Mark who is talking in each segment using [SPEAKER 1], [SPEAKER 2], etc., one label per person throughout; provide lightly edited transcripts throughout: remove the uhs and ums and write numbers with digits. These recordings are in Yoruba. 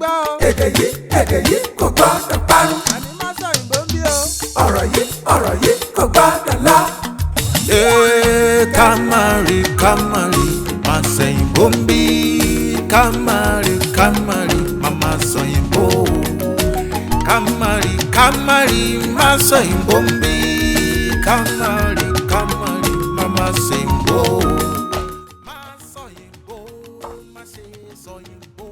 [SPEAKER 1] Gbọ́ o.
[SPEAKER 2] Èdè yìí, èdè yìí kò gbọ́dọ̀ parun.
[SPEAKER 1] Àní má sọ òyìnbó ń bí o.
[SPEAKER 2] Ọ̀rọ̀ yìí, ọ̀rọ̀ yìí kò gbọ́dọ̀ lọ.
[SPEAKER 3] Ee, ká má rí, ká má rí, má sẹ̀yìnbó ń bí. Ká má rí, ká má rí, má má sọ̀yìnbó. Ká má rí, ká má rí, má sọ̀yìnbó ń bí. Ká má rí, ká má rí, má má sẹ̀yìnbó. Má sọ̀yìnbó, má ṣe sọ̀yìnbó.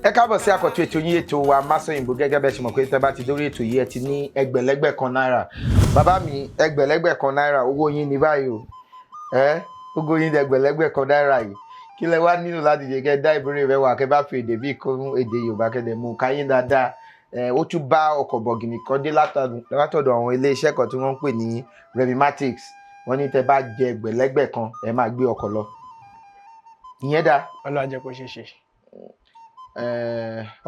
[SPEAKER 4] Ẹ káàbọ̀ sí àkọ́tún ètò yín, ètò wa Masòyìnbó. Gẹ́gẹ́ bẹ́ẹ̀ ṣe mọ̀ pé tẹ́ bá ti dórí ètò yìí, ẹ ti ní ẹgbẹ̀lẹ́gbẹ̀ kan náírà. Bàbá mi, ẹgbẹ̀lẹ́gbẹ̀ kan náírà, owó yín ní báyìí o. Ẹ owó yín ní ẹgbẹ̀lẹ́gbẹ̀ kan náírà yìí, kí lẹ wá nílò láti jẹ kẹ́ dá ìbéèrè rẹ wà, kẹ́ bá fi èdè bíi kún èdè Yorùbá, kẹ́ dẹ̀ mú káyín dáadáa. Ẹ ó tún bá ọkọ̀ bọ̀gìnì kan dé látọ̀dọ̀ àwọn iléeṣẹ́ kan tí wọ́n ń pè ní Revimatics. Wọ́n ní tẹ́ bá jẹ ẹgbẹ̀lẹ́gbẹ̀ kan, ẹ máa gbé ọkọ̀ lọ. Ìyẹn dáa.
[SPEAKER 5] Ọlọ́run á jẹ́ kó ṣeé ṣe.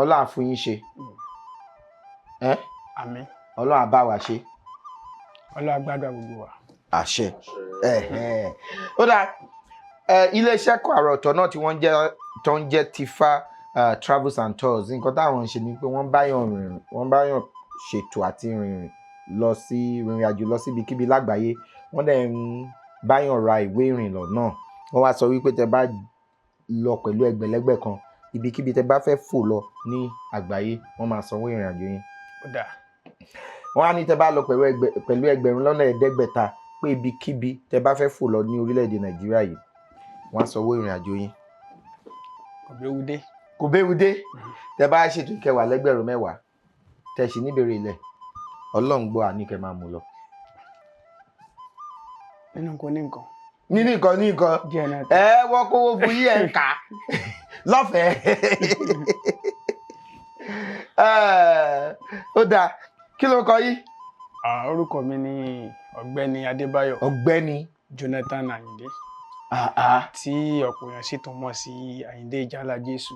[SPEAKER 4] Ọlọ́run á fún yín ṣe. Ẹ́
[SPEAKER 5] Àmín.
[SPEAKER 4] Ọlọ́run á bá wa ṣe.
[SPEAKER 5] Ọlọ́run á gbàdúrà gbogbo wa.
[SPEAKER 4] Àṣẹ. Ẹ̀hẹ́n. Ó dáa, iléeṣẹ́ kan àrà ọ̀tọ̀ náà tí wọ́n jẹ́ tó ń jẹ́ Tifa Travels and Tours, nǹkan táwọn ń ṣe ni pé wọ́n báyàn rìnrìn, wọ́n báyàn ṣètò àti rìnrìn lọ sí rìnrìn àjò lọ síbikíbi lágbàáyé. Wọ́n dẹ̀ ń báyàn ra ìwé ìrìnnà náà. Wọ́n wá sọ wípé tẹ bá lọ pẹ̀lú ẹgbẹ̀lẹ́gbẹ̀ kan, ibikíbi tẹ bá fẹ́ fò lọ ní àgbáyé, wọ́n máa sanwó ìrìn àjò yín.
[SPEAKER 5] Ó dáa.
[SPEAKER 4] Wọ́n á ní tẹ bá lọ pẹ̀lú 7,500,000, pé ibikíbi tẹ bá fẹ́ fò lọ ní orílẹ̀-èdè Nàìjíríà yìí, wọ́n á sanwó ìrìn àjò yín.
[SPEAKER 5] Kò béwu dé.
[SPEAKER 4] Kò béwu dé. Tẹ bá ṣètò ìkẹwàá lẹ́gbẹ̀rún mẹ́wàá, tẹ sì níbèrè ilẹ̀, Ọlọ́run gbọ́, àní kẹ máa mú lọ.
[SPEAKER 5] Nínú nǹkan ní nǹkan.
[SPEAKER 4] Nínú nǹkan ní nǹkan.
[SPEAKER 5] Díẹ̀ náà.
[SPEAKER 4] Ẹ wọ́n kówó fún yí, ẹ̀ ń kà á lọ́fẹ̀ẹ́. Ó dáa, kí ló kọ yí?
[SPEAKER 5] Orúkọ mi ni Ọ̀gbẹ́ni Adébáyọ̀
[SPEAKER 4] Ọ̀gbẹ́ni
[SPEAKER 5] Jonathan Ayinde, tí ọ̀pọ̀ èèyàn sì tún mọ̀ sí Ayinde Ìjálá Jésù.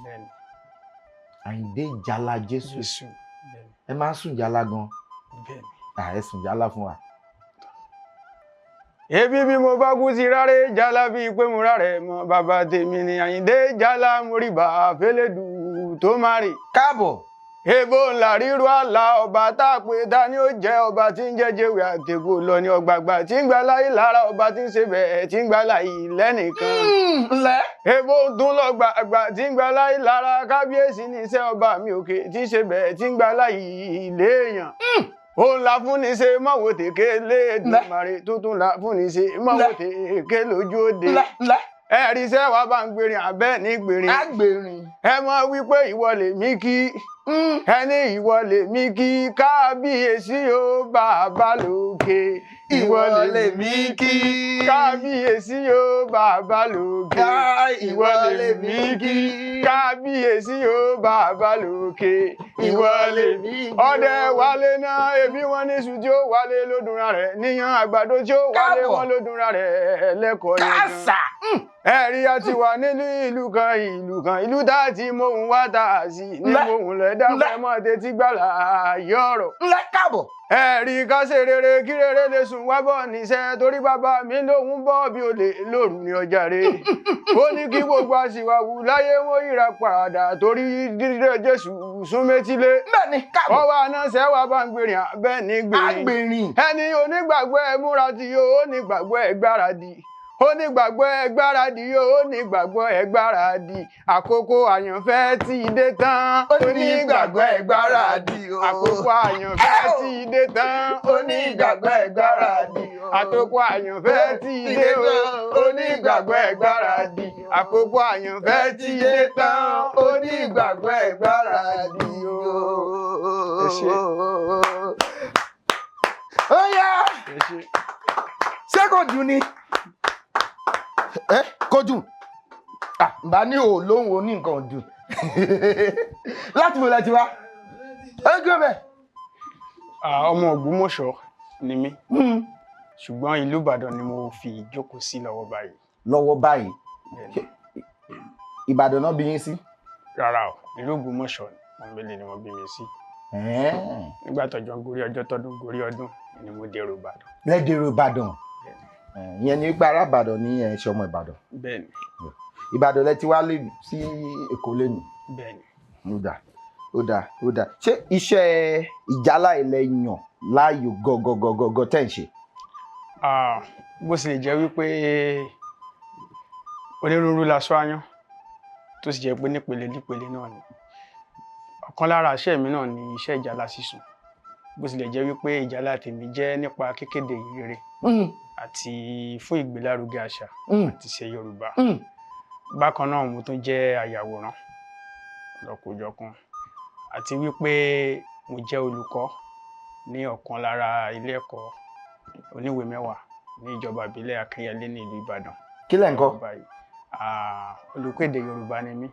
[SPEAKER 5] Bẹ́ẹ̀ni.
[SPEAKER 4] Àyìndé Ìjálá Jésù.
[SPEAKER 5] Jésù, bẹ́ẹ̀ni.
[SPEAKER 4] Ẹ máa ń sùn jálá gan.
[SPEAKER 5] Bẹ́ẹ̀ni.
[SPEAKER 4] Ẹ sùn jálá fún wa.
[SPEAKER 5] Ebi bí mo bá kú sí rárẹ̀ jálá bíi pé mo rárẹ̀ mọ bàbá tèmi ni Àyìndé Jálá móríbà fẹlẹ́dù tó má rè.
[SPEAKER 4] Káàbọ̀.
[SPEAKER 5] Ebo ńlá ríru àlà ọba tá a pè ta ni ó jẹ́ ọba tí ń jẹ́jẹ́wé àtẹ̀kù lọ ní ọgbàgbà tí ń gba láyé lára ọba tí ń ṣe bẹ́ẹ̀ tí ń gba láyé lẹ́nìkan.
[SPEAKER 4] Ńlẹ́.
[SPEAKER 5] Ebo ń tún lọ gbàgbà tí ń gba láyé lára kábíyèsí ní iṣẹ́ ọba mi òkè tí ń ṣe bẹ́ẹ̀ tí ń gba láyé léèyàn. Ó ń la fún ní ṣe mọ́wó tèké léèdùmarè tuntun la fún ní ṣe mọ́wó tèké lójú òde.
[SPEAKER 4] Ńlẹ́ ńlẹ́.
[SPEAKER 5] Ẹ̀rí iṣẹ́ wa bá ń gbèrín abẹ́ ní gbèrín.
[SPEAKER 4] Agbèrìn.
[SPEAKER 5] Ẹ mọ̀ wípé ìwọ lèmi kí ẹni, ìwọ lèmi kí, kábíyèsí o bàbá lókè. Ìwọ lèmi kí, kábíyèsí o bàbá lókè. Ìwọ lèmi kí, kábíyèsí o bàbá lókè. Ìwọ lèmi. Ọdẹ wálé náà, èmi wọn ní sùn tí ó wálé lódùnra rẹ níyan, àgbàdo tí ó wálé wọn lódùnra rẹ lẹ́kọ̀ọ́ yẹn gan.
[SPEAKER 4] Kásà.
[SPEAKER 5] Ẹ̀rí a ti wà nílùú ìlú kan, ìlú kan, ìlú tá a ti móhun wá tá a sì ní móhun lẹ̀ dákun, ẹ mọ́ tẹ́tí gbàlà yọ̀rọ̀.
[SPEAKER 4] Ńlẹ́, káàbọ̀.
[SPEAKER 5] Ẹ̀rí ká ṣe rere kí rere lè sùn wá bọ̀ níṣẹ́, torí bàbá mi lòun bọ́ bí olè lóru ní ọjà rẹ̀. Ó ní kí gbogbo àṣìwàwù láyé wọn yíra padà, torí dídé Jésù sún métílé.
[SPEAKER 4] Bẹ́ẹ̀ni, káàbọ̀.
[SPEAKER 5] Ọwọ́ àná sẹ́wà bá ń gbèrìn abẹ́ ní gbèrìn.
[SPEAKER 4] Agbèrìn.
[SPEAKER 5] Ẹni onígbàgbọ́, ẹ múra tí yóò, onígbàgbọ́ ẹ gbáradì, onígbàgbọ́ ẹ gbáradì, onígbàgbọ́ ẹ gbáradì, àkókò àyànfẹ́ tí dé tán.
[SPEAKER 4] Onígbàgbọ́, ẹ gbáradì o.
[SPEAKER 5] Àkókò àyànfẹ́ tí dé tán.
[SPEAKER 4] Onígbàgbọ́, ẹ gbáradì o.
[SPEAKER 5] Àkókò àyànfẹ́ tí dé o. Onígbàgbọ́, ẹ gbáradì, àkókò àyànfẹ́ tí dé tán.
[SPEAKER 4] Onígbàgbọ́, ẹ gbáradì o.
[SPEAKER 5] Ẹ ṣé.
[SPEAKER 4] Ó yá.
[SPEAKER 5] Ẹ ṣé.
[SPEAKER 4] Ṣé kò dùn ni? Ẹ kò dùn. Bá ní ò lóhùn ó ní nǹkan ò dùn. Láti mo lẹ ti wá ẹ gbé bẹ.
[SPEAKER 5] Ọmọ Ògbómọ̀ṣọ́ ni mí, ṣùgbọ́n ìlú Ìbàdàn ni mo fi ìjókòó sí lọ́wọ́ báyìí.
[SPEAKER 4] Lọ́wọ́ báyìí?
[SPEAKER 5] Bẹ́ẹ̀ni.
[SPEAKER 4] Ìbàdàn náà bí yín sí?
[SPEAKER 5] Rárá o, ìlú Ògbómọ̀ṣọ́ pọ́nbélé ni wọ́n bí mi sí. Nígbà tọ́jọ́ ń gorí ọjọ́, tọdún gorí ọdún ni mo dèrò Ìbàdàn.
[SPEAKER 4] Lẹ́dẹ̀rọ̀ Ìbàdàn. Ìyẹn ni wípé ará Ìbàdàn ní ẹ̀ ṣe ọmọ Ìbàdàn.
[SPEAKER 5] Bẹ́ẹ̀ni.
[SPEAKER 4] Ìbàdàn lẹ ti wá lè sí Èkó lẹ́nu.
[SPEAKER 5] Bẹ́ẹ̀ni.
[SPEAKER 4] Ó dà, ó dà, ó dà. Ṣé iṣẹ́ ìjálá ilẹ̀ yàn láàyò gọgọgọgọ tẹ̀ ń ṣe?
[SPEAKER 5] Ah, bó sì lè jẹ́ wípé onírúurú laṣọ aáyán, tó sì jẹ́ pé nípele nípele náà ni. Ọ̀kan lára iṣẹ́ mi náà ni iṣẹ́ ìjálá sísun. Bó sì lè jẹ́ wípé ìjálá tèmi jẹ́ nípa kíkéde ìhìnrere àti fún ìgbélárugẹ àṣà àti ìṣe Yorùbá. Bákan náà mo tún jẹ́ ayàwòrán lọ́kọ̀ọ́jọ̀kan, àti wípé mo jẹ́ olùkọ́ ní ọ̀kan lára ilé ẹ̀kọ́ oníwèé mẹ́wàá ní ìjọba ìbílẹ̀ Akínyẹlé ní ìlú Ìbàdàn.
[SPEAKER 4] Kí lẹ̀ ń kọ́?
[SPEAKER 5] Báyìí. Ah, olùkọ́ èdè Yorùbá ni mí.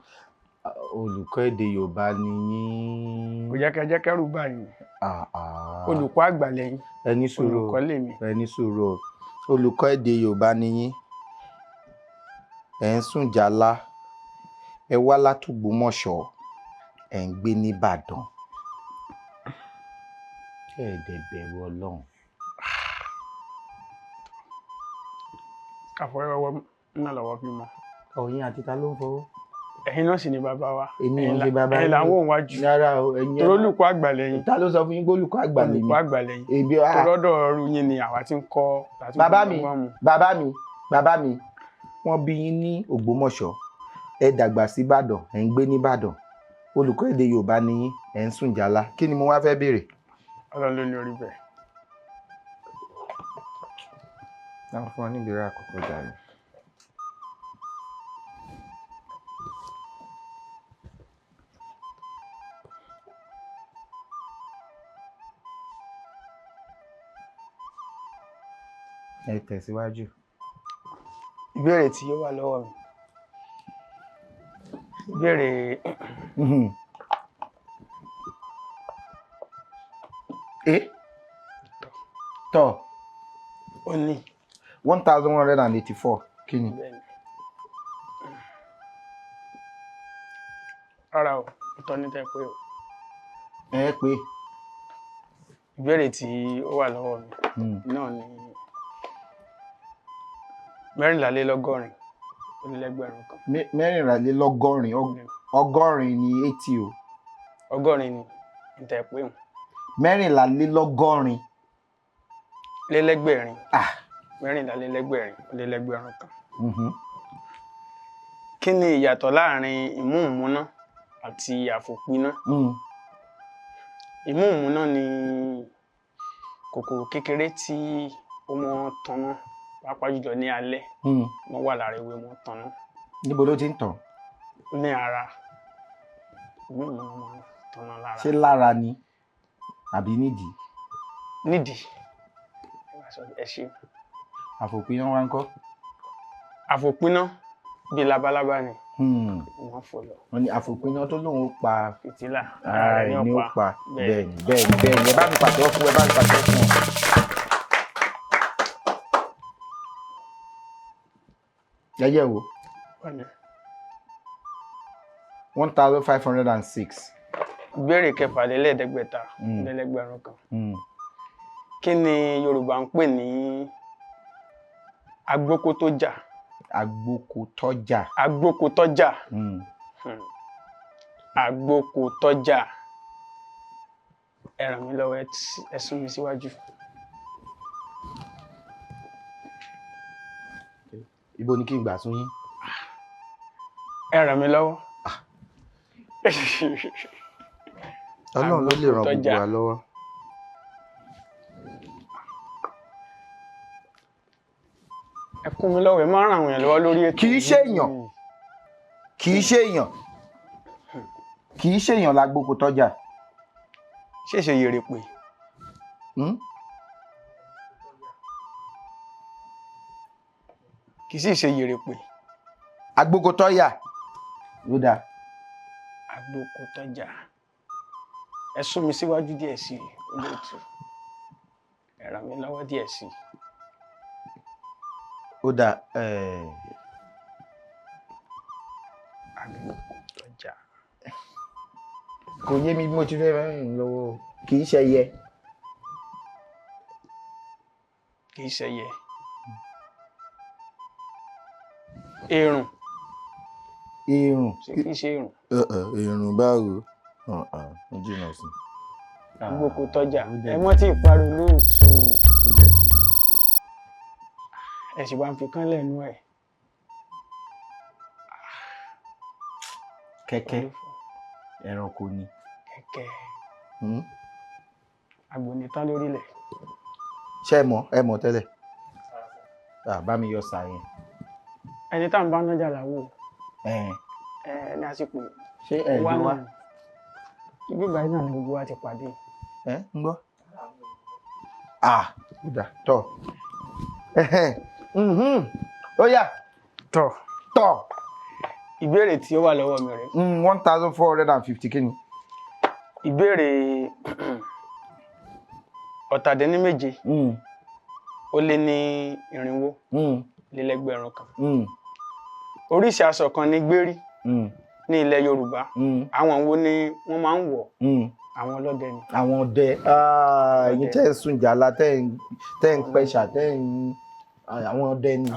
[SPEAKER 4] Olùkọ́ èdè Yorùbá ni yín.
[SPEAKER 5] Kò jẹ́ kẹ́ jẹ́ kẹ́rù bà yín.
[SPEAKER 4] Ah, ah.
[SPEAKER 5] Olùkọ́ àgbà lẹ́yìn.
[SPEAKER 4] Ẹ ní sùúrù.
[SPEAKER 5] Olùkọ́ lèmi.
[SPEAKER 4] Ẹ ní sùúrù o. Olùkọ́ èdè Yorùbá ni yín. Ẹ ń sùn jálá. Ẹ wá látògbómọ̀ṣọ́. Ẹ ń gbé nìbàdàn. Ẹ dẹ̀ bẹ̀rù Ọlọ́run.
[SPEAKER 5] Káfọwọ́wọ́ náà lọ́wọ́ fi mọ́.
[SPEAKER 4] Ọ̀yin àti ta ló ń fọwọ́?
[SPEAKER 5] Ẹ̀yin náà sì ni bàbá wa.
[SPEAKER 4] Èmi ò ń ṣe bàbá
[SPEAKER 5] Ẹ̀yin là ń
[SPEAKER 4] yín.
[SPEAKER 5] wò wájú.
[SPEAKER 4] Rárá o, ẹ̀yin.
[SPEAKER 5] Torí olùkọ́ àgbà lẹ́yìn.
[SPEAKER 4] Ta ló sọ fún yín pé olùkọ́ àgbà lèmi?
[SPEAKER 5] Olùkọ́ àgbà lẹ́yìn.
[SPEAKER 4] Èmi ah.
[SPEAKER 5] Torí ọ̀dọ̀ ọ̀rú yín ni àwa ti ń kọ́. Láti
[SPEAKER 4] Bàbá
[SPEAKER 5] kọ́
[SPEAKER 4] mi,
[SPEAKER 5] ọgbọ́n mu.
[SPEAKER 4] bàbá mi, bàbá mi, wọ́n bí yín ní Ògbómọ̀ṣọ́. Ẹ dàgbà sí Ìbàdàn, ẹ ń gbé nìbàdàn. Olùkọ́ èdè Yorùbá ni yín, ẹ ń sùn jálá. Kí ni mo wá fẹ́ béèrè?
[SPEAKER 5] Ọlọ́run ló ní orí bẹ́ẹ̀.
[SPEAKER 4] Táwọn fún ọ ní ìbéèrè àkọ́kọ́ jàre. Ẹ tẹ̀síwájú.
[SPEAKER 5] Ìbéèrè tí ó wà lọ́wọ́ mi. Ìbéèrè
[SPEAKER 4] Eh? Tọ́.
[SPEAKER 5] Ó ní.
[SPEAKER 4] 1184. Kí ni?
[SPEAKER 5] Bẹ́ẹ̀ni. Rárá o, ọ̀tọ̀ ní tẹ́ pé o.
[SPEAKER 4] Ẹ pé.
[SPEAKER 5] Ìbéèrè tí ó wà lọ́wọ́ mi náà ni 84,000.
[SPEAKER 4] 84, ọgọ́rin ni 80 o.
[SPEAKER 5] 80 ni ní tẹ́ pé o.
[SPEAKER 4] 84.
[SPEAKER 5] Lélẹ́gbẹ̀rin.
[SPEAKER 4] Ah.
[SPEAKER 5] 2,484. Kí ni ìyàtọ̀ láàrin ìmúǹmúná àti àfòpiná? Ìmúǹmúná ni kòkòrò kékeré tí ó mọ́ tanná, pàápàá jùlọ ní alẹ́. Wọ́n wà lára ewé, wọ́n tanná.
[SPEAKER 4] Níbo ló ti ń tàn?
[SPEAKER 5] Ní ara. Ìmúǹmúná máa ń tanná lára.
[SPEAKER 4] Ṣé lára ni àbí nídìí?
[SPEAKER 5] Nídìí. Ẹ ṣe.
[SPEAKER 4] Àfòpiná wá ń kọ́?
[SPEAKER 5] Àfòpiná bíi labalábá ni. Wọ́n fò lọ.
[SPEAKER 4] Wọ́n ní àfòpiná tó lóun ó pa
[SPEAKER 5] fìtílà.
[SPEAKER 4] Ara rẹ̀ ni ó pa. Bẹ́ẹ̀ni, bẹ́ẹ̀ni, bẹ́ẹ̀ni. Ẹ bá mi pàtẹ́wọ́ fún, ẹ bá mi pàtẹ́wọ́ fún ọ. Ẹ yẹ̀ wò. 1506.
[SPEAKER 5] Ìbéèrè 5,605. Kí ni Yorùbá ń pè ní agbókótọ́jà?
[SPEAKER 4] Agbókótọ́jà.
[SPEAKER 5] Agbókótọ́jà. Agbókótọ́jà. Ẹ ràn mí lọ́wọ́, ẹ sún mi síwájú.
[SPEAKER 4] Ibo ni kí n gbà sún yín?
[SPEAKER 5] Ẹ ràn mí lọ́wọ́.
[SPEAKER 4] Ọlọ́run ló lè ràn gbogbo wa lọ́wọ́.
[SPEAKER 5] Ẹ kún mi lọ́wọ́, ẹ máa ń ràn àwọn èèyàn lọ́wọ́ lórí ètò.
[SPEAKER 4] Kì í ṣe èèyàn. Kì í ṣe èèyàn. Kì í ṣe èèyàn lágbókótọ́jà.
[SPEAKER 5] Ṣé ṣe yèrè pé? Kì í sì ṣe yèrè pé.
[SPEAKER 4] Agbókótọ́yà ló dáa.
[SPEAKER 5] Agbókótọ́jà. Ẹ sún mi síwájú díẹ̀ sí i, olóòtú. Ẹ ràn mí lọ́wọ́ díẹ̀ sí i.
[SPEAKER 4] Ó dáa.
[SPEAKER 5] Agbókótọ́jà.
[SPEAKER 4] Kò yé mi bí mo ti fẹ́ ràn lọ́wọ́. Kì í ṣe ẹyẹ.
[SPEAKER 5] Kì í ṣe ẹyẹ. Èrùn.
[SPEAKER 4] Èrùn.
[SPEAKER 5] Ṣé kìí ṣe èrùn?
[SPEAKER 4] Èrùn báwo? Ó jìnnà sí.
[SPEAKER 5] Gbogbo kò tọjà. Ẹ mọ́ tí ìparun lóòtú. Ẹ sì wá ń fi kán lẹ́nu ẹ̀.
[SPEAKER 4] Kẹ̀kẹ́ ẹranko ni.
[SPEAKER 5] Kẹ̀kẹ́. Àgbònítán lórílẹ̀.
[SPEAKER 4] Ṣé ẹ mọ̀, ẹ mọ̀ tẹ́lẹ̀? Bá mi yọ sà yẹn.
[SPEAKER 5] Ẹni tá à ń bá nájà làwọ̀. Ẹ ní àsìkò.
[SPEAKER 4] Ṣé ẹ
[SPEAKER 5] wá
[SPEAKER 4] gbé wá?
[SPEAKER 5] náà. Ibi ìbáyìí náà ni gbogbo wa ti pàdé.
[SPEAKER 4] Ẹ ń gbọ́. Ó dà tọ̀. Ó yá.
[SPEAKER 5] Tọ̀.
[SPEAKER 4] Tọ̀.
[SPEAKER 5] Ìbéèrè tí ó wà lọ́wọ́ mi rèé.
[SPEAKER 4] 1,450 kí ni?
[SPEAKER 5] Ìbéèrè 17 ó lé ní 400 lé lẹ́gbẹ̀rún kan. Oríṣi aṣọ kan ní gbérí ní ilẹ̀ Yorùbá. Àwọn wo ni wọ́n máa ń wọ̀? Àwọn ọlọ́dẹ ni.
[SPEAKER 4] Àwọn ọdẹ, ẹ̀yin tẹ́ ń sun jàlá, tẹ́ ń pẹ̀ṣà, tẹ́ ń, àwọn ọdẹ ni.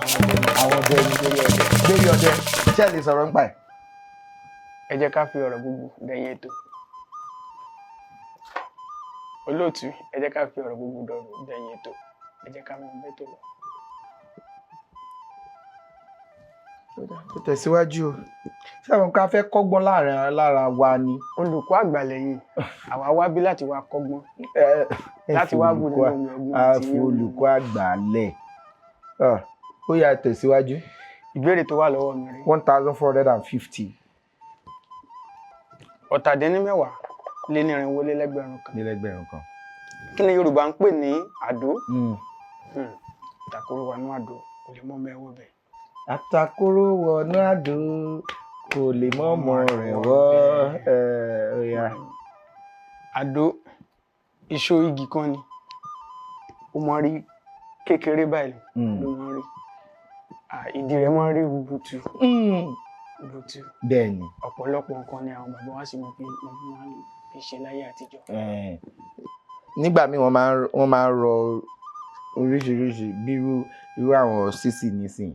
[SPEAKER 4] Àwọn ọdẹ ni. Gbérí ọdẹ. Ṣé ẹ lè sọ̀rọ̀ nípa ẹ̀?
[SPEAKER 5] Ẹ jẹ́ ká fi ọ̀rọ̀ gbogbo dẹ̀yìn ètò. Olóòtú, ẹ jẹ́ ká fi ọ̀rọ̀ gbogbo dẹ̀yìn ètò. Ẹ jẹ́ ká máa bẹ́ tó lọ.
[SPEAKER 4] Ó tẹ̀síwájú o. Ṣé àwọn kan fẹ́ kọ́gbọ́n láàrin lára wa ni?
[SPEAKER 5] Olùkọ́ àgbà lẹ́yìn, àwa wá bí láti wá kọ́gbọ́n. Láti wá bù nínú omi ọgbọ́n
[SPEAKER 4] A
[SPEAKER 5] àti
[SPEAKER 4] fi olùkọ́ àgbà lẹ̀. Ó yá, tẹ̀síwájú.
[SPEAKER 5] Ìbéèrè tó wà lọ́wọ́ mi rèé.
[SPEAKER 4] 1,450.
[SPEAKER 5] 470 lé ní 400 lé lẹ́gbẹ̀rún kan.
[SPEAKER 4] Ní lẹ́gbẹ̀rún kan.
[SPEAKER 5] Kí ni Yorùbá ń pè ní àdó? Àtàkùrọ̀ wọnú àdó kò lè mọ́ mẹ́wọ́ bẹ̀.
[SPEAKER 4] Àtàkùrọ̀ wọnú àdó kò lè mọ́ ọmọ rẹ̀ wọ́. Ó yá.
[SPEAKER 5] Àdó ìṣó igi kan ni. Ó mọ rí kékeré báyìí ló mọ rí. Ìdí rẹ̀ mọ rí butu. Butu.
[SPEAKER 4] Bẹ́ẹ̀ni.
[SPEAKER 5] Ọ̀pọ̀lọpọ̀ nǹkan ni àwọn bàbá wa sì mọ fi máa ń fi ṣe láyé àtijọ́.
[SPEAKER 4] Nígbà míì wọ́n máa ń rọ oríṣiríṣi bí irú àwọn sísì nísìn.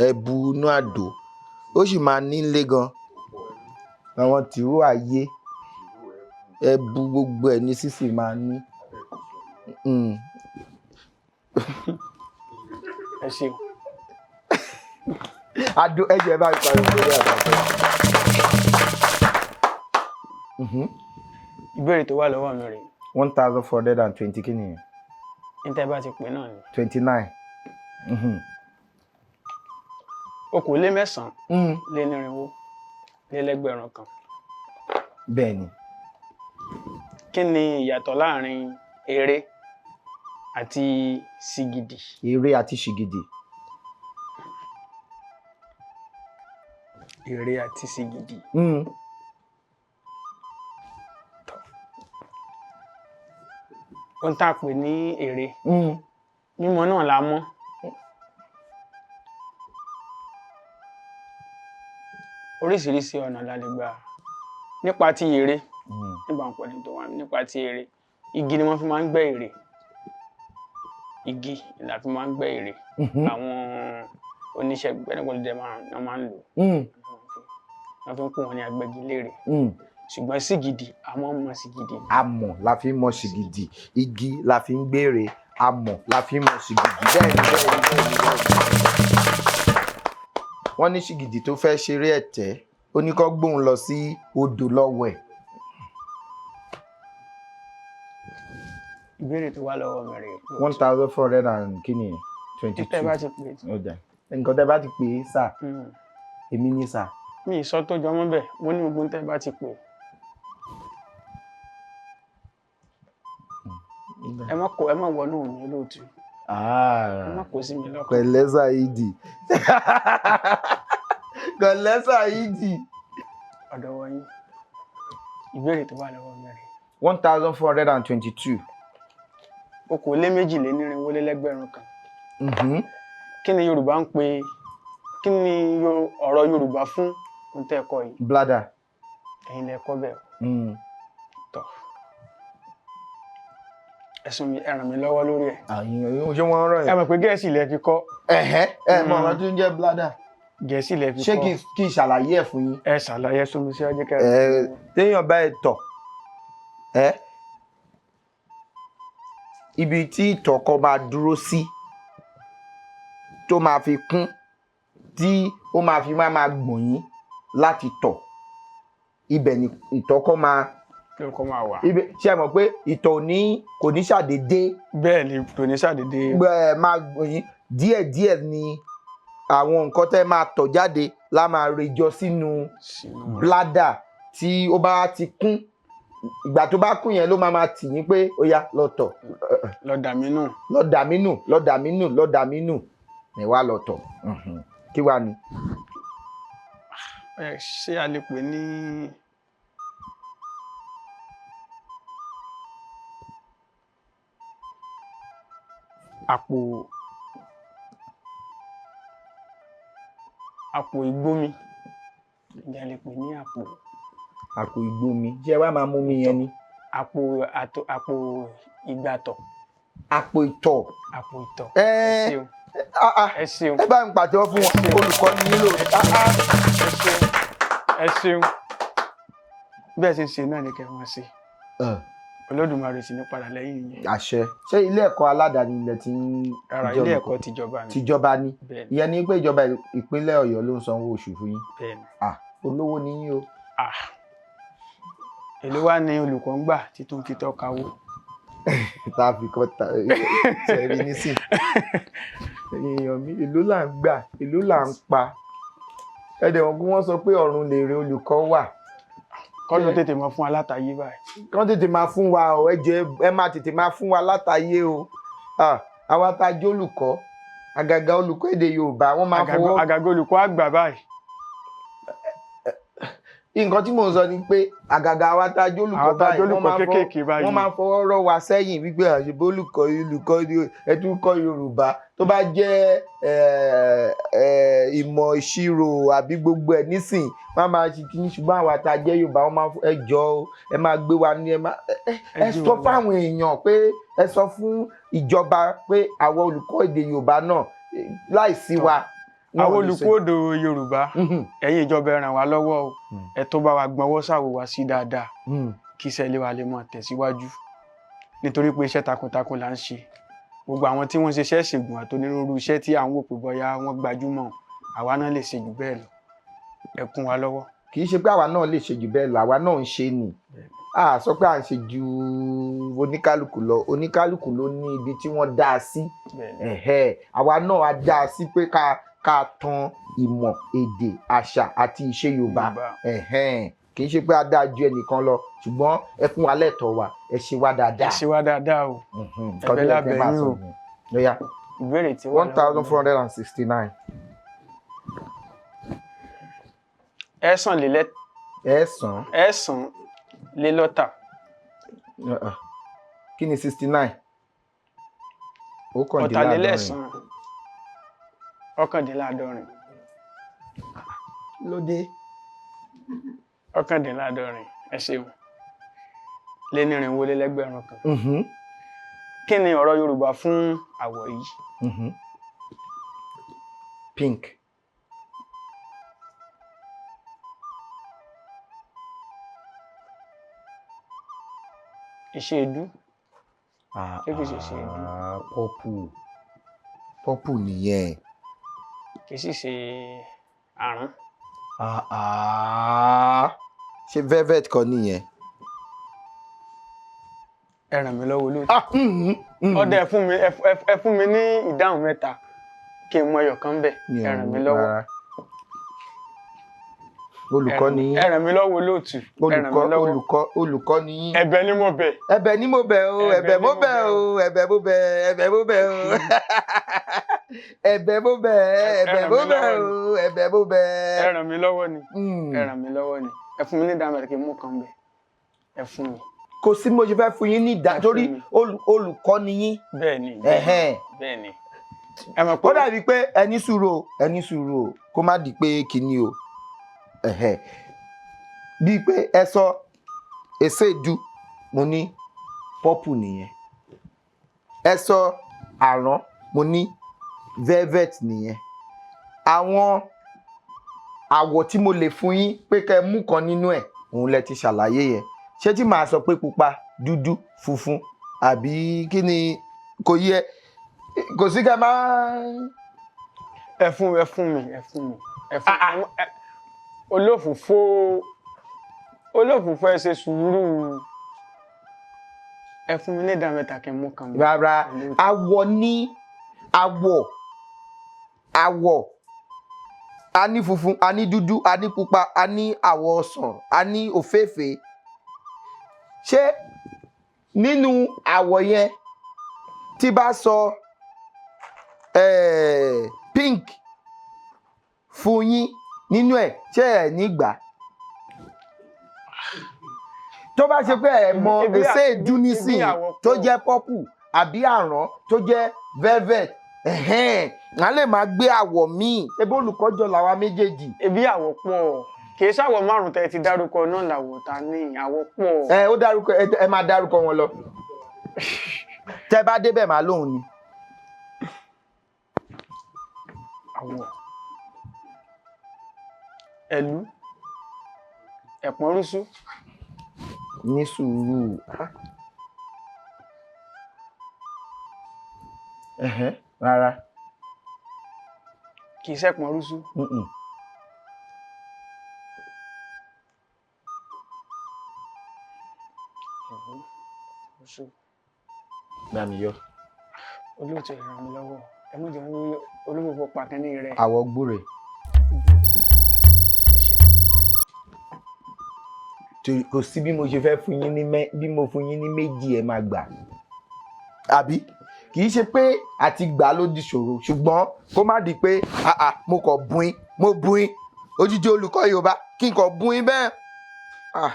[SPEAKER 4] Ẹbu inú àdó ó sì máa nílé gan. Àwọn tìró ayé ẹbu gbogbo ẹ̀ ní sísì máa ní.
[SPEAKER 5] Ẹ ṣeun.
[SPEAKER 4] Àdó ẹ̀jẹ̀ bá mi pariwo lórí àpapọ̀.
[SPEAKER 5] Ìbéèrè tó wà lọ́wọ́ mi rèé.
[SPEAKER 4] 1,420 kí nìyẹn?
[SPEAKER 5] Ní tẹ́ bá ti pè náà ni.
[SPEAKER 4] 29.
[SPEAKER 5] 21 lé ní 400 lé lẹ́gbẹ̀rún kan.
[SPEAKER 4] Bẹ́ẹ̀ni.
[SPEAKER 5] Kí ni ìyàtọ̀ láàrin eré àti sìgìdì?
[SPEAKER 4] Eré àti sìgìdì.
[SPEAKER 5] Eré àti sìgìdì. Ohun tá a pè ní ère. Mímọ́ náà la mọ̀. Oríṣiríṣi ọ̀nà la lè gbà nípa ti ère. Nípa pẹ̀lú tó wà nípa ti ère. Igi ni wọ́n fi máa ń gbẹ́ ère. Igi ni a fi máa ń gbẹ́ ère. Àwọn oníṣẹ́ gbẹ́nàgbẹ́nà máa ń lò. Wọ́n fi ń pè wọ́n ní agbẹ́gilére. Ṣùgbọ́n sìgìdì, a máa ń mọ sìgìdì.
[SPEAKER 4] Amọ̀ la fi ń mọ sìgìdì, igi la fi ń gbére, amọ̀ la fi ń mọ sìgìdì. Bẹ́ẹ̀ni, bẹ́ẹ̀ni, bẹ́ẹ̀ni, bẹ́ẹ̀ni. Wọ́n ní sìgìdì tó fẹ́ ṣeré ẹ̀tẹ́, ó ní kó gbóhùn lọ sí odò lọ wẹ̀.
[SPEAKER 5] Ìbéèrè tó wà lọ́wọ́ mi rèé.
[SPEAKER 4] 1,400 and kí ni? 22.
[SPEAKER 5] Tẹ́ bá ti pè é.
[SPEAKER 4] Ó dà. Nǹkan tẹ́ bá ti pè é sà, èmi ní sà.
[SPEAKER 5] Mi ì sọ tó jọmọ́ bẹ́ẹ̀, mo ní gbogbo tẹ́ bá ti pè é. Ẹ má kó, ẹ má wọnú mi lóòtú. Ẹ má kó sí mi lọ́kàn.
[SPEAKER 4] Pẹ̀lẹ́ Saidi. Pẹ̀lẹ́ Saidi.
[SPEAKER 5] Ọ̀dọ̀ wọ̀nyí. Ìbéèrè tó wà lọ́wọ́ mi rèé.
[SPEAKER 4] 1,422.
[SPEAKER 5] 422 lé lẹ́gbẹ̀rún kan. Kí ni Yorùbá ń pè, kí ni ọ̀rọ̀ Yorùbá fún ohun tẹ́ ẹ kọ yìí?
[SPEAKER 4] Bladder.
[SPEAKER 5] Ẹ̀yin lẹ kọ́ bẹ́ẹ̀. Tọ́. Ẹ̀sùn mi, ẹ ràn mí lọ́wọ́ lórí ẹ̀.
[SPEAKER 4] Àyìn, ṣé wọ́n ràn
[SPEAKER 5] Ẹ
[SPEAKER 4] yín?
[SPEAKER 5] mọ̀ pé Gẹ̀ẹ́sì lẹ fi kọ́.
[SPEAKER 4] Ẹ mọ̀ ọ̀rọ̀ tó ń jẹ́ bladder.
[SPEAKER 5] Gẹ̀ẹ́sì lẹ fi
[SPEAKER 4] Ṣé
[SPEAKER 5] kọ́.
[SPEAKER 4] kí n ṣàlàyé ẹ̀ fún yín?
[SPEAKER 5] Ẹ ṣàlàyé sómi síwájú kẹ́.
[SPEAKER 4] Ẹ téèyàn bá ẹ tọ̀, ẹ ibi tí ìtọ̀ kan máa dúró sí tó máa fi kún, tí ó máa fi máa gbọ̀n yín láti tọ̀, ibẹ̀ ni ìtọ̀ kan máa
[SPEAKER 5] Lórúkọ máa wà.
[SPEAKER 4] Ibẹ̀ ṣe mọ̀ pé ìtọ̀ ò ní kò ní ṣàdédé
[SPEAKER 5] Bẹ́ẹ̀ ni, kò ní ṣàdédé.
[SPEAKER 4] Ẹ máa gbọ̀n yín díẹ̀díẹ̀ ni àwọn nǹkan tẹ́ máa tọ̀ jáde lá máa rejọ sínú
[SPEAKER 5] Sínú rẹ̀.
[SPEAKER 4] Bladder. Tí ó bá ti kún, ìgbà tó bá kún yẹn ló máa tì yín pé ó yá, lọ tọ̀.
[SPEAKER 5] Lọ dà mí nù.
[SPEAKER 4] Lọ dà mí nù, lọ dà mí nù, lọ dà mí nù ní wàá lọ tọ̀. Kí wàá ní?
[SPEAKER 5] Ẹ ṣé a lè pè ní àpò ìgbómi? Ǹjẹ́ a lè pè ní àpò
[SPEAKER 4] Àpò ìgbómi? Ṣé wàá máa mú mi yẹn ni?
[SPEAKER 5] Àpò àtọ̀, àpò ìgbàtọ̀.
[SPEAKER 4] Àpò ìtọ̀.
[SPEAKER 5] Àpò ìtọ̀.
[SPEAKER 4] Ẹ
[SPEAKER 5] Ẹ ṣeun.
[SPEAKER 4] Ah, ah.
[SPEAKER 5] Ẹ ṣeun.
[SPEAKER 4] Ẹ bá ń pàtẹ́wọ́ fún wọn, olùkọ́ ní nílò.
[SPEAKER 5] Ẹ ṣeun, ẹ ṣeun. Bẹ́ẹ̀ ṣe ń ṣe náà ni kẹ́ ẹ máa ṣe. Olódùmarè sì ní padà lẹ́yìn yín.
[SPEAKER 4] Àṣẹ. Ṣé ilé ẹ̀kọ́ aládàáni ilẹ̀ ti ń
[SPEAKER 5] Rárá,
[SPEAKER 4] jẹ́
[SPEAKER 5] ilé
[SPEAKER 4] olùkọ́?
[SPEAKER 5] ẹ̀kọ́ tìjọba ni.
[SPEAKER 4] Tìjọba ni?
[SPEAKER 5] Bẹ́ẹ̀ ni.
[SPEAKER 4] Ìyẹn ni pé ìjọba ìpínlẹ̀ Ọ̀yọ́ ló ń sanwó oṣù fún yín?
[SPEAKER 5] Bẹ́ẹ̀ ni.
[SPEAKER 4] Ah, olówó ni yín o.
[SPEAKER 5] Ah, èló wá ní olùkọ́ ń gbà títún fi tọ́ka wò?
[SPEAKER 4] Tá a fi kọ́ ta ṣẹ̀rí nísìn, èèyàn mi, èló là ń gbà, èló là ń pa? Ẹ̀dẹ̀ wọn kí wọ́n sọ pé ọ̀run lèrè olùkọ́ wà.
[SPEAKER 5] Kọ́ ló tètè mọ fún alátayé báyìí.
[SPEAKER 4] Kán tètè máa fún wa o. Ẹ jọ̀ọ́, ẹ máa tètè máa fún wa látàyé o. Ah, àwa tá a jẹ́ olùkọ́, àgàgà olùkọ́ èdè Yorùbá, wọ́n máa fọwọ́
[SPEAKER 5] Àgàgà olùkọ́ àgbà báyìí.
[SPEAKER 4] Nǹkan tí mò ń sọ ni pé àgàgà àwa tá a jẹ́ olùkọ́
[SPEAKER 5] Àwọn tá a
[SPEAKER 4] báyìí,
[SPEAKER 5] jẹ́
[SPEAKER 4] wọ́n
[SPEAKER 5] olùkọ́
[SPEAKER 4] máa fọwọ́
[SPEAKER 5] kéékèèké báyìí.
[SPEAKER 4] Wọ́n máa fọwọ́ rọ́ wa sẹ́yìn wípé àṣebó olùkọ́, olùkọ́ ni ẹ tún kọ́ Yorùbá. Tó bá jẹ́ ìmọ̀ ìṣirò àbí gbogbo ẹ̀ nísìn, wọ́n máa ṣe kí ní, ṣùgbọ́n àwa tá a jẹ́ Yorùbá, wọ́n máa ẹ jọ̀ọ́ o, ẹ máa gbé wa ní ẹ máa ẹ
[SPEAKER 5] Ẹ jí
[SPEAKER 4] sọ
[SPEAKER 5] wa.
[SPEAKER 4] fáwọn èèyàn pé ẹ sọ fún ìjọba pé àwọn olùkọ́ èdè Yorùbá náà, láìsí wa wọn
[SPEAKER 5] Àwọn
[SPEAKER 4] ò lè ṣe-
[SPEAKER 5] olùkọ́ èdè Yorùbá, ẹ̀yin ìjọba, ẹ ràn wá lọ́wọ́ o. Ẹ tó bá wa gbọ́nwọ́ sáwò wá sí dáadáa kí iṣẹ́ ilé wa lè máa tẹ̀síwájú, nítorí pé iṣẹ́ takuntakun là ń ṣe. Gbogbo àwọn tí wọ́n ń ṣiṣẹ́ ìṣègùn àti onírúurú iṣẹ́ tí à ń wò pé bóyá wọ́n gbajúmọ̀, àwa náà lè ṣe jù bẹ́ẹ̀ lọ. Ẹ kún wa lọ́wọ́.
[SPEAKER 4] Kì í ṣe pé àwa náà lè ṣe jù bẹ́ẹ̀ lọ, àwa náà ń ṣe ni. A sọ pé à ń ṣe ju oníkálukú lọ. Oníkálukú ló ní ibi tí wọ́n dá a sí. Ẹ̀hẹ́, àwa náà a dá a sí pé ká tan ìmọ̀ èdè, àṣà àti ìṣe Yorùbá.
[SPEAKER 5] Yorùbá.
[SPEAKER 4] Ẹ̀hẹ́n, kì í ṣe pé a dáa ju ẹnìkan lọ, ṣùgbọ́n ẹ fún wa lẹ́tọ̀ọ́ wa, ẹ ṣe wá
[SPEAKER 5] Ẹ
[SPEAKER 4] dáadáa.
[SPEAKER 5] ṣe wá dáadáa o.
[SPEAKER 4] Nǹkan tó
[SPEAKER 5] Ẹ̀bẹ̀
[SPEAKER 4] yẹ kí n
[SPEAKER 5] lábẹ́
[SPEAKER 4] máa
[SPEAKER 5] yín
[SPEAKER 4] sọ
[SPEAKER 5] o.
[SPEAKER 4] nìyẹn. Ó yá.
[SPEAKER 5] Ìbéèrè tí wà
[SPEAKER 4] 1469.
[SPEAKER 5] Ẹ̀sán lélẹ́.
[SPEAKER 4] Ẹ̀sán.
[SPEAKER 5] Ẹ̀sán lélọ́tà.
[SPEAKER 4] Kí ni 69? Ọ̀kàndínláàdọ́rin.
[SPEAKER 5] Ọ̀tàlélẹ́sàn 89.
[SPEAKER 4] Kí ló dé?
[SPEAKER 5] 89, ẹ ṣeun. Lé nírinwó lé lẹ́gbẹ̀rún kan. Kí ni ọ̀rọ̀ Yorùbá fún àwọ̀ yìí?
[SPEAKER 4] Pink.
[SPEAKER 5] Ìṣèdú. Ṣé kìí ṣe ìṣèdú?
[SPEAKER 4] Ah, purple. Purple nìyẹn.
[SPEAKER 5] Kì í sì ṣe àrán.
[SPEAKER 4] Ah, ah. Ṣé velvet kọ́ nìyẹn?
[SPEAKER 5] Ẹ ràn mí lọ́wọ́, olóòtú.
[SPEAKER 4] Ah, mhm, mhm.
[SPEAKER 5] Ọdẹ, ẹ fún mi ní ìdáhùn mẹ́ta kí n mọ ẹyọ kan bẹ̀.
[SPEAKER 4] Mi ò
[SPEAKER 5] Ẹ ràn mí
[SPEAKER 4] mọ̀
[SPEAKER 5] lọ́wọ́.
[SPEAKER 4] rárá. Olùkọ́ ni yín.
[SPEAKER 5] Ẹ ràn mí lọ́wọ́, olóòtú. Ẹ ràn mí
[SPEAKER 4] Olùkọ́,
[SPEAKER 5] lọ́wọ́.
[SPEAKER 4] olùkọ́, olùkọ́ ni yín.
[SPEAKER 5] Ẹ̀bẹ̀ ni mo bẹ̀.
[SPEAKER 4] Ẹ̀bẹ̀ ni mo bẹ̀ o, ẹ̀bẹ̀
[SPEAKER 5] Ẹ̀bẹ̀
[SPEAKER 4] mo
[SPEAKER 5] ni mo
[SPEAKER 4] bẹ̀
[SPEAKER 5] bẹ̀
[SPEAKER 4] o, ẹ̀bẹ̀ mo bẹ̀, ẹ̀bẹ̀ mo bẹ̀ o. Ẹ̀bẹ̀ mo bẹ̀, ẹ̀bẹ̀
[SPEAKER 5] Ẹ ràn
[SPEAKER 4] mo
[SPEAKER 5] mí
[SPEAKER 4] bẹ̀
[SPEAKER 5] lọ́wọ́.
[SPEAKER 4] o, ẹ̀bẹ̀ mo bẹ̀.
[SPEAKER 5] Ẹ ràn mí lọ́wọ́ ni. Ẹ ràn mí lọ́wọ́ ni. Ẹ fún mi ní ìdáhùn mẹ́ta kí n mú kan bẹ̀. Ẹ fún mi.
[SPEAKER 4] Kò sí mo ṣe fẹ́ fún yín ní ìdá
[SPEAKER 5] Ẹ fún
[SPEAKER 4] torí
[SPEAKER 5] mi.
[SPEAKER 4] olùkọ́ ni yín.
[SPEAKER 5] Bẹ́ẹ̀ ni.
[SPEAKER 4] Ẹ̀hẹ́n.
[SPEAKER 5] Bẹ́ẹ̀ ni. Ẹ mọ̀ pé
[SPEAKER 4] Ó dàbí pé ẹni sùúrù o, ẹni sùúrù o, kó má di pé kinní o. Ẹ̀hẹ́n. Bíi pé ẹ sọ èsèdú, mo ní purple nìyẹn. Ẹ sọ àrán, mo ní velvet nìyẹn. Àwọn Àwọ̀ tí mo lè fún yín pé kẹ́ ẹ mú kan nínú ẹ̀, òun lẹ ti ṣàlàyé yẹn. Ṣé tí màá sọ pé pupa, dúdú, funfun, àbí kí ni? Kò yẹ, kò sí kẹ́ máa.
[SPEAKER 5] Ẹ fún mi, ẹ fún mi, ẹ fún mi. Olófòfó, olófòfó, ẹ ṣe sùúrù, ẹ fún mi ní ìdá mẹ́ta kí n mú kan bọ̀.
[SPEAKER 4] Rárá, àwọ̀ ní àwọ̀, àwọ̀, a ní funfun, a ní dúdú, a ní pupa, a ní àwọ̀ ọsàn, a ní òféèfé. Ṣé nínú àwọ̀ yẹn, tí bá sọ pink fún yín nínú ẹ̀, ṣé ẹ ní gbà? Tó bá ṣe pé ẹ mọ èsè ìdú
[SPEAKER 5] ibi
[SPEAKER 4] nísìnyí
[SPEAKER 5] àwọ̀
[SPEAKER 4] tó
[SPEAKER 5] pọ̀.
[SPEAKER 4] jẹ́ purple àbí àrán tó jẹ́ velvet, ẹ̀hẹ́n, à lè máa gbé àwọ̀ míì. Ebí olùkọ́jọ làwa méjèèjì.
[SPEAKER 5] Ebi àwọ̀ pọ̀, kì í ṣàwọ̀ márùn tẹ́ ẹ ti dárúkọ náà làwọ̀ ta ní, àwọ̀ pọ̀.
[SPEAKER 4] Ẹ ó dárúkọ, ẹ máa dárúkọ wọn lọ. Tẹ bá débẹ̀, máa lóhùn ni.
[SPEAKER 5] Àwọ̀ ẹ̀lú, ẹ̀pọ̀nrúsú.
[SPEAKER 4] Ní sùúrù. Ẹ̀hẹ́n, rárá.
[SPEAKER 5] Kì í ṣẹ̀pọ̀nrúsú.
[SPEAKER 4] Mm-mm.
[SPEAKER 5] Ẹ̀lú, ẹ̀pọ̀nrúsú.
[SPEAKER 4] Bá mi yọ.
[SPEAKER 5] Olóòtú, ẹ ràn mí lọ́wọ́, ẹ mú jẹun olóògbé pàkínní rẹ.
[SPEAKER 4] Àwọ̀ gbúre.
[SPEAKER 5] Ẹ ṣe.
[SPEAKER 4] Torí kò sí bí mo ṣe fẹ́ fún yín ní mẹ́, bí mo fún yín ní méjì, ẹ máa gbà, àbí? Kì í ṣe pé àti gbà ló di ṣòro, ṣùgbọ́n kó má di pé ah ah, mo kàn bùn ín, mo bùn ín odidi olùkọ́ Yorùbá, kí n kàn bùn ín bẹ́ẹ̀. Ah.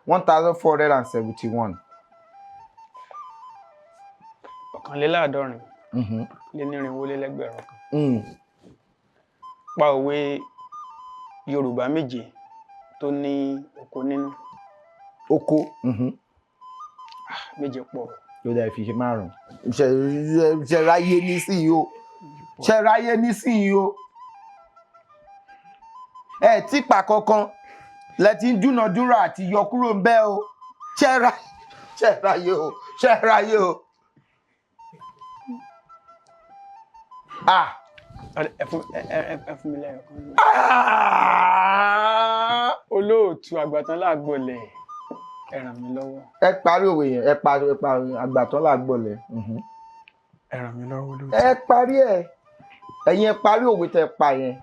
[SPEAKER 4] 1471.
[SPEAKER 5] Ọ̀kànléláàádọ́rin lé nírinwó lé lẹ́gbẹ̀rún kan. Pa òwe Yorùbá méje tó ní oko nínú.
[SPEAKER 4] Oko.
[SPEAKER 5] Méje pọ̀.
[SPEAKER 4] Ló dá fi ṣe márùn. Ṣe ṣe ráyé nísìnyí o, ṣe ráyé nísìnyí o. Ẹ tí pa kankan lẹ ti ń dúnadúrà àti yọ kúrò ń bẹ́ o. Ṣe ráyé o, ṣe ráyé o. Ah!
[SPEAKER 5] Ẹ fún mi lẹ́yọ̀ kan.
[SPEAKER 4] Ah!
[SPEAKER 5] Olóòtú, àgbàtàn láàgbọ̀lẹ̀, ẹ ràn mí lọ́wọ́.
[SPEAKER 4] Ẹ parí òwe yẹn, ẹ parí, ẹ parí. Àgbàtàn làgbọ̀lẹ̀.
[SPEAKER 5] Ẹ ràn mí lọ́wọ́, olóòtú.
[SPEAKER 4] Ẹ parí ẹ, ẹ̀yin ẹ parí òwe tẹ pa yẹn.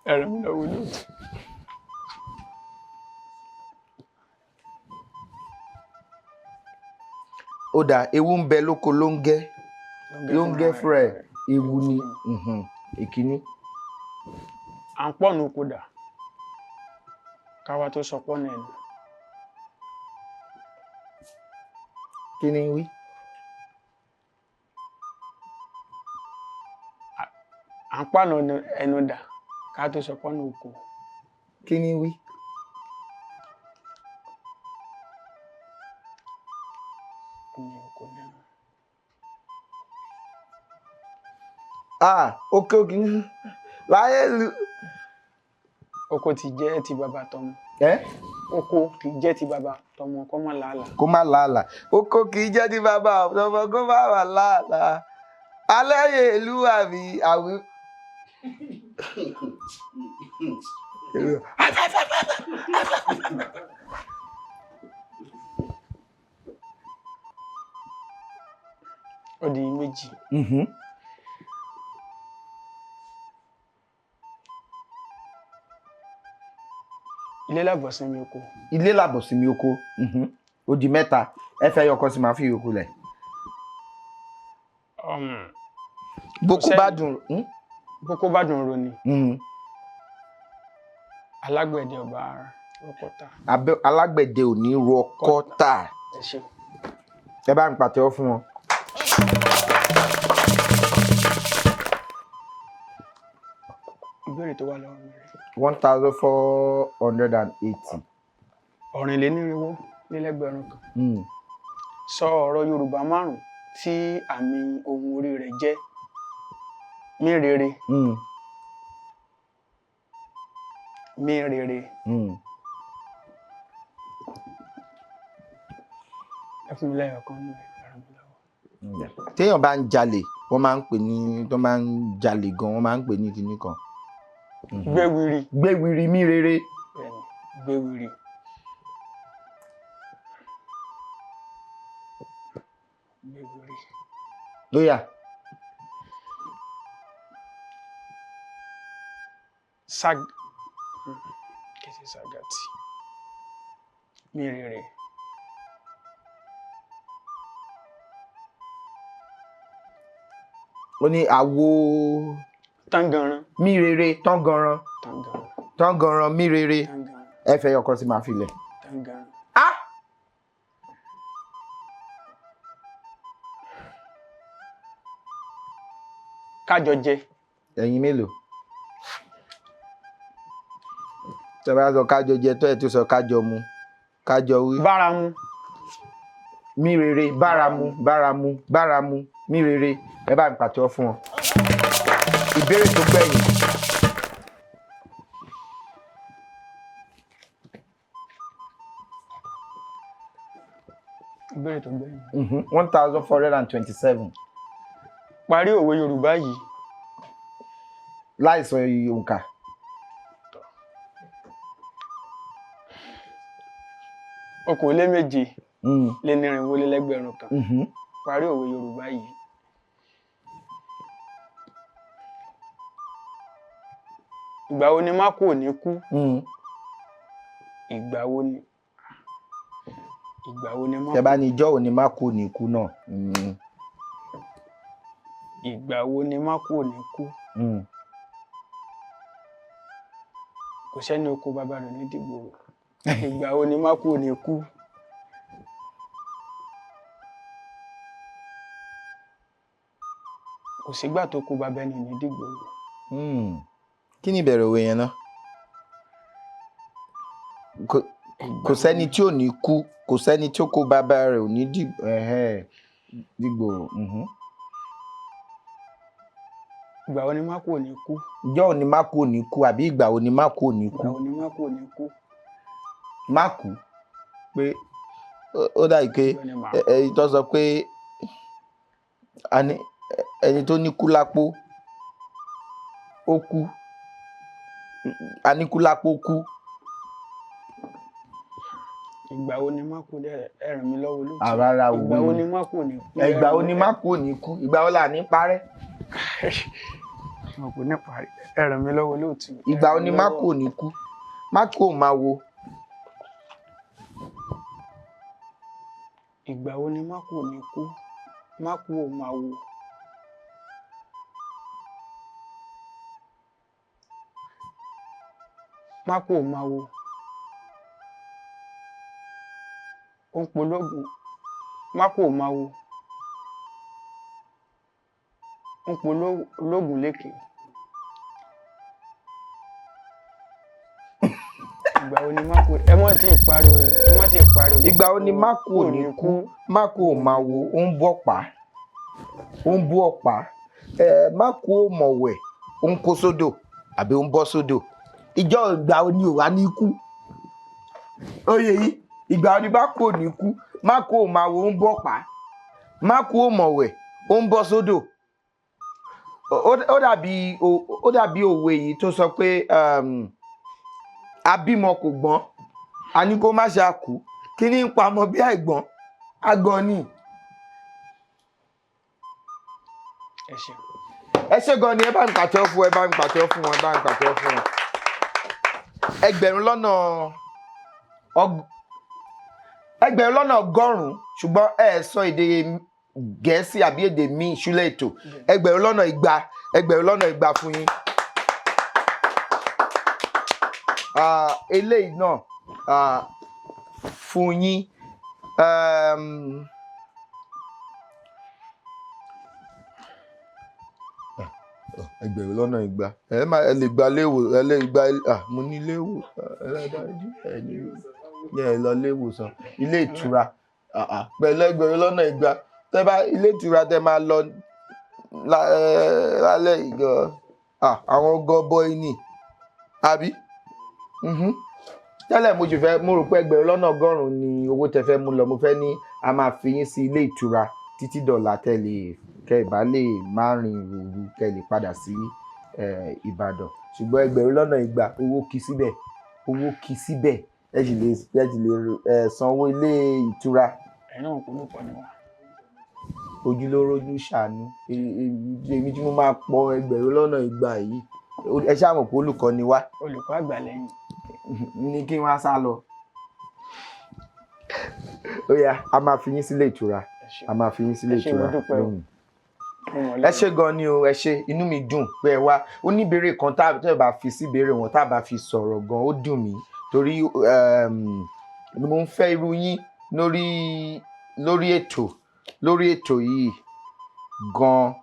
[SPEAKER 5] Ẹ ràn mí lọ́wọ́, olóòtú.
[SPEAKER 4] Ó dà, ewu ń bẹ lóko ló ń gẹ́ ló ń gẹ́ fúnra ẹ̀, ewu ni. Ìkíní.
[SPEAKER 5] À ń pọ̀nù oko dà káwa tó sọ pọ́nà ẹnu.
[SPEAKER 4] Kí ni wí?
[SPEAKER 5] À ń pọ̀nà ẹnu dà ká tó sọ pọ́nà oko.
[SPEAKER 4] Kí ni wí?
[SPEAKER 5] Ní oko nínú.
[SPEAKER 4] Ah, òkè òkè láyé lu.
[SPEAKER 5] Oko ti jẹ́ ti bàbá tọmọ.
[SPEAKER 4] Ẹ.
[SPEAKER 5] Oko kì í jẹ́ ti bàbá tọmọ kọ́ mọ́ làálàá.
[SPEAKER 4] Kó má làálàá. Oko kì í jẹ́ ti bàbá ọmọ kó má wà làálàá. Alẹ́ ìlú àbí àwí.
[SPEAKER 5] Ó di méjì. Ilé làbọ̀ sinmi oko.
[SPEAKER 4] Ilé làbọ̀ sí mi oko. Ó di mẹ́ta. Ẹ fẹ́ yọkọ sí, máa fi yòókù lẹ̀. Boko bá dùn.
[SPEAKER 5] Boko bá dùn ro ni. Alágbẹ̀dẹ ọba rọkọta.
[SPEAKER 4] Alágbẹ̀dẹ ò ní rọ kọ́tà.
[SPEAKER 5] Ẹ ṣe.
[SPEAKER 4] Ẹ bá ń pàtẹ́wọ́ fún wọn.
[SPEAKER 5] Ìbéèrè tó wà lọ́wọ́ mi rẹ̀.
[SPEAKER 4] 1480.
[SPEAKER 5] Ọ̀rìnlénírínwó lélẹ́gbẹ̀rún kan. Sọ ọ̀rọ̀ Yorùbá márùn-ún tí àmì ohùn orí rẹ̀ jẹ́ Mí rere. Mí rere. Ẹ fún mi lẹ́yọ̀ kan nínú ẹ̀, ẹ ràn mí lọ́wọ́.
[SPEAKER 4] Téèyàn bá ń jalè, wọ́n máa ń pè ní, tó máa ń jalè gan, wọ́n máa ń pè ní kinní kan.
[SPEAKER 5] Gbéwiri.
[SPEAKER 4] Gbéwiri mí rere.
[SPEAKER 5] Bẹ́ẹ̀ni, gbéwiri. Gbéwiri.
[SPEAKER 4] Lóyà.
[SPEAKER 5] Sag kìí ṣe sagati. Mí rere.
[SPEAKER 4] Ó ní àwo.
[SPEAKER 5] Tanganran.
[SPEAKER 4] Mí rere tanganran.
[SPEAKER 5] Tanganran.
[SPEAKER 4] Tanganran mí rere.
[SPEAKER 5] Tanganran.
[SPEAKER 4] Ẹ fẹ́ ọkọ sí máa filẹ̀.
[SPEAKER 5] Tanganran.
[SPEAKER 4] Ah!
[SPEAKER 5] Kájọ jẹ.
[SPEAKER 4] Ẹ̀yin mélòó? Tẹ́ bá sọ kájọ jẹ tó ẹ̀ tó sọ kájọ mu, kájọ wí.
[SPEAKER 5] Báramu.
[SPEAKER 4] Mí rere báramu báramu báramu mí rere. Ẹ bá mi pàtẹ́wọ́ fún wọn. Ìbéèrè tó gbẹ̀yìn.
[SPEAKER 5] Ìbéèrè tó gbẹ̀yìn.
[SPEAKER 4] 1427.
[SPEAKER 5] Parí òwe Yorùbá yìí.
[SPEAKER 4] Láìsọ òǹkà.
[SPEAKER 5] Okòóléméje lé nírinwó lé lẹ́gbẹ̀rún kan. Parí òwe Yorùbá yìí. Ìgbà wo ni Mákù ò ní kú? Ìgbà wo ni Mákù?
[SPEAKER 4] Tẹ́ bá ní ijọ́ wo ni Mákù ò ní kú náà.
[SPEAKER 5] Ìgbà wo ni Mákù ò ní kú? Kò sẹ́ni oko bàbá rẹ̀ ní dìgbòrò. Ìgbà wo ni Mákù ò ní kú? Kò sígbà tó kó bàbá ẹni ní dìgbòrò.
[SPEAKER 4] Kí ni ìbẹ̀rẹ̀ òwe yẹn náà? Kò sẹ́ni tí ò ní kú, kò sẹ́ni tí ó kó bàbá rẹ̀ ò ní dìgbòrò.
[SPEAKER 5] Ìgbà wo ni Mákù ò ní kú?
[SPEAKER 4] Ìjọ́ wo ni Mákù ò ní kú àbí ìgbà wo ni Mákù ò ní kú?
[SPEAKER 5] Ìgbà wo ni Mákù ò ní kú?
[SPEAKER 4] Mákù pé ó dàbí pé ẹni tó sọ pé ẹni tó ní kú lápò ó kú, aníkúlápó kú.
[SPEAKER 5] Ìgbà wo ni Mákù ẹ ràn mí lọ́wọ́ olóòtú.
[SPEAKER 4] Rárá o.
[SPEAKER 5] Ìgbà wo ni Mákù ò ní kú?
[SPEAKER 4] Ìgbà wo ni Mákù ò ní kú? Ìgbà wo là ní parẹ́?
[SPEAKER 5] Mo kò ní parí. Ẹ ràn mí lọ́wọ́ olóòtú.
[SPEAKER 4] Ìgbà wo ni Mákù ò ní kú? Mákù ò máa wo.
[SPEAKER 5] Ìgbà wo ni Mákù ò ní kú? Mákù ò máa wo. Mákù ò máa wo. Ó ń pológun. Mákù ò máa wo. Ó ń pológun lékè. Ìgbà wo ni Mákù? Ẹ mọ́ tí ì pariwo, ẹ mọ́ tí ì pariwo.
[SPEAKER 4] Ìgbà wo ni Mákù ò ní kú? Mákù ò máa wo, ó ń bú ọ̀pá. Ó ń bú ọ̀pá. Mákù ò mọ̀wẹ̀, ó ń kó sódò àbí ó ń bọ́ sódò. Ìjọ ìgbà wo ni ò wá ní kú? Oyè yìí, ìgbà wo ni Mákù ò ní kú? Mákù ò máa wo, ó ń bú ọ̀pá. Mákù ò mọ̀wẹ̀, ó ń bọ́ sódò. Ó dàbí òwe yìí tó sọ pé abímọ kò gbọ́n, a ní kó má ṣe àkú, kí ní ń pamọ́ bí àìgbọ́n, àgọ́ ni.
[SPEAKER 5] Ẹ ṣeun.
[SPEAKER 4] Ẹ ṣé gan ni, ẹ bá ń pàtẹ́wọ́ fún, ẹ bá ń pàtẹ́wọ́ fún wọn, ẹ bá ń pàtẹ́wọ́ fún wọn. 1,000,000, ṣùgbọ́n ẹ sọ èdè Gẹ̀ẹ́sì àbí èdè míì ṣúlẹ̀ ètò. 2,000,000, 2,000,000 fún yín. Eléyìí náà fún yín. 2,000,000. Ẹ má, ẹ lè gba léwò, ẹ lè gba, mo ní léwò, ẹ ní, ẹ lọ léwòsàn, ilé ìtura, pẹ̀lú 2,000,000. Tẹ́ bá ilé ìtura tẹ́ máa lọ Lálẹ́ yìí gan, àwọn gọbọi ni, àbí? Mhm. Tẹ́lẹ̀ mo sì fẹ́, mo rò pé 100,000 ni owó tẹ fẹ́ mú lọ. Mo fẹ́ ní a máa fi yín sí ilé ìtura títí dọ̀là, tẹ́ lè kẹ́ ìbá lè má rìn òru, kẹ́ lè padà sí Ìbàdàn. Ṣùgbọ́n 200,000, owó kì síbẹ̀, owó kì síbẹ̀. Ẹ sì lè sanwó ilé ìtura.
[SPEAKER 5] Ẹ̀yin náà kò lóko ni wá.
[SPEAKER 4] Ojúlórójú ṣàánú. Èmi tí mo máa pọ 200,000 yìí, ẹ ṣáà mọ̀ pé olùkọ́ ni wá.
[SPEAKER 5] Olùkọ́ àgbà lẹ́yìn.
[SPEAKER 4] Ní kí wọ́n á sá lọ. Ó yá, a máa fi yín sílé ìtura.
[SPEAKER 5] Ẹ ṣé.
[SPEAKER 4] A máa fi yín sílé
[SPEAKER 5] Ẹ ṣé, mo
[SPEAKER 4] ìtura
[SPEAKER 5] dúpẹ́ o.
[SPEAKER 4] lónìí.
[SPEAKER 5] Mo mọ̀
[SPEAKER 4] Ẹ
[SPEAKER 5] lóore.
[SPEAKER 4] ṣé gan ni o, ẹ ṣé. Inú mi dùn pé ẹ wá. Ó ní ìbéèrè kan tá tẹ́ bá fi sí ìbéèrè wọn, tá bá fi sọ̀rọ̀ gan, ó dùn mí torí mo ń fẹ́ irú yín lórí ètò yìí gan,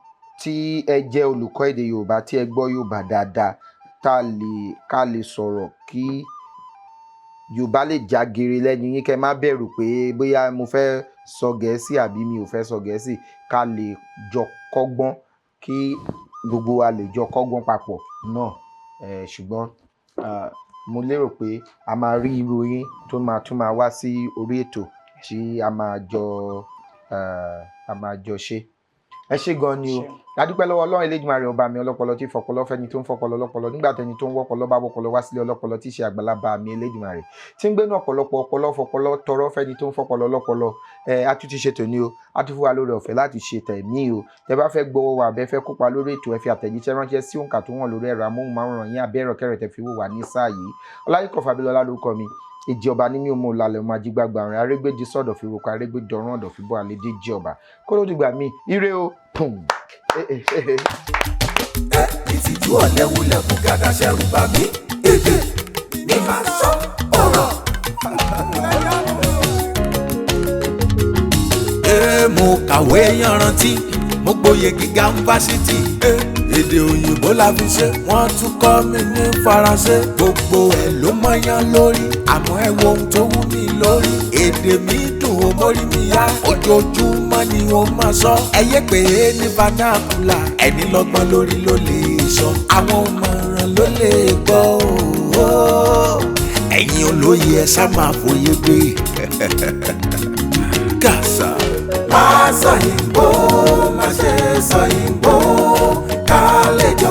[SPEAKER 4] tí ẹ jẹ́ olùkọ́ èdè Yorùbá, tí ẹ gbọ́ Yorùbá dáadáa, tá a lè ká lè sọ̀rọ̀ kí Yorùbá lè já geere lẹ́nu yín, kẹ́ má bẹ̀rù pé bóyá mo fẹ́ sọ Gẹ̀ẹ́sì àbí mi ò fẹ́ sọ Gẹ̀ẹ́sì, ká lè jọ kọ́gbọ́n, kí gbogbo wa lè jọ kọ́gbọ́n papọ̀ náà. Ṣùgbọ́n mo lérò pé a máa rí irú yín tó máa tún máa wá sí orí ètò tí a máa jọ ṣe. Ẹ ṣé gan ni o.
[SPEAKER 5] Ṣé.
[SPEAKER 4] A dúpẹ́ lọ́wọ́ Ọlọ́run Elédùmarè, ọba mi ọlọ́pọlọ, tí fọpọlọ fẹ́ni tó ń fọpọlọ lọ́pọlọ nígbà tẹni tó ń wọ́pọlọ bá wọ́pọlọ wá sílé ọlọ́pọlọ, tí í ṣe àgbàlagbà mi Elédùmarè, tí ń gbénú ọ̀pọ̀lọpọ̀ ọpọlọ fọpọlọ tọrọ fẹ́ni tó ń fọpọlọ lọ́pọlọ. Ẹ a tún ti ṣe tòní o, a tún fún wa lórí ọ̀fẹ́ láti ṣe tẹ̀mí o. Tẹ bá fẹ́ gbọ́ wa, àbẹ́ fẹ́ kópa lórí ètò, ẹ fi àtẹ̀jíṣẹ́ ránṣẹ́ sí òǹkà tó wọ̀n lórí ẹ̀rọ amóhùnmáwòrán yín àbẹ́ ẹ̀rọ kẹrẹ̀ tẹ fi wò wá ní sáà yìí. Ọláyíkọ̀ Fábílọ́lá lórúkọ mi. Èjì ọba ní mi ò mọ òlàlẹ̀ ọmọ ajígbàgbà rẹ̀ arégbèjì sọ̀dọ̀ fi roko arégbèdọ̀rùn ọ̀dọ̀ fi bọ́ àlédè jí ọba kó ló dìgbà míì. Ire o, pùm.
[SPEAKER 2] Ìtìjú ọ̀lẹ́wulẹ̀ fún gàdá ṣẹ̀rù bà mí. Èdè mi máa sọ ọ̀rọ̀.
[SPEAKER 3] Ee, mo kàwé yanrantí, mo gboyè gíga ń fásitì. Èdè òyìnbó la fi ṣe, wọ́n tún kọ́ mi ní Faransé. Gbogbo ẹ̀ ló mọ́yán lórí, àmọ́ ẹ wo ohun tó wú mi lórí. Èdè mi dùn ó mórí mi yá, ojoojúmọ́ ni ó máa sọ. Ẹ yé pé ní vernacular, ẹni lọ́gbọ́n lórí ló lè sọ. Àwọn ọmọràn ló lè gbọ́ o. Ẹ̀yin olóye ẹ ṣá máa fòye gbé. Gàṣà.
[SPEAKER 2] Má sọ yìnbó, má ṣe sọ yìnbó, ká lè jọ.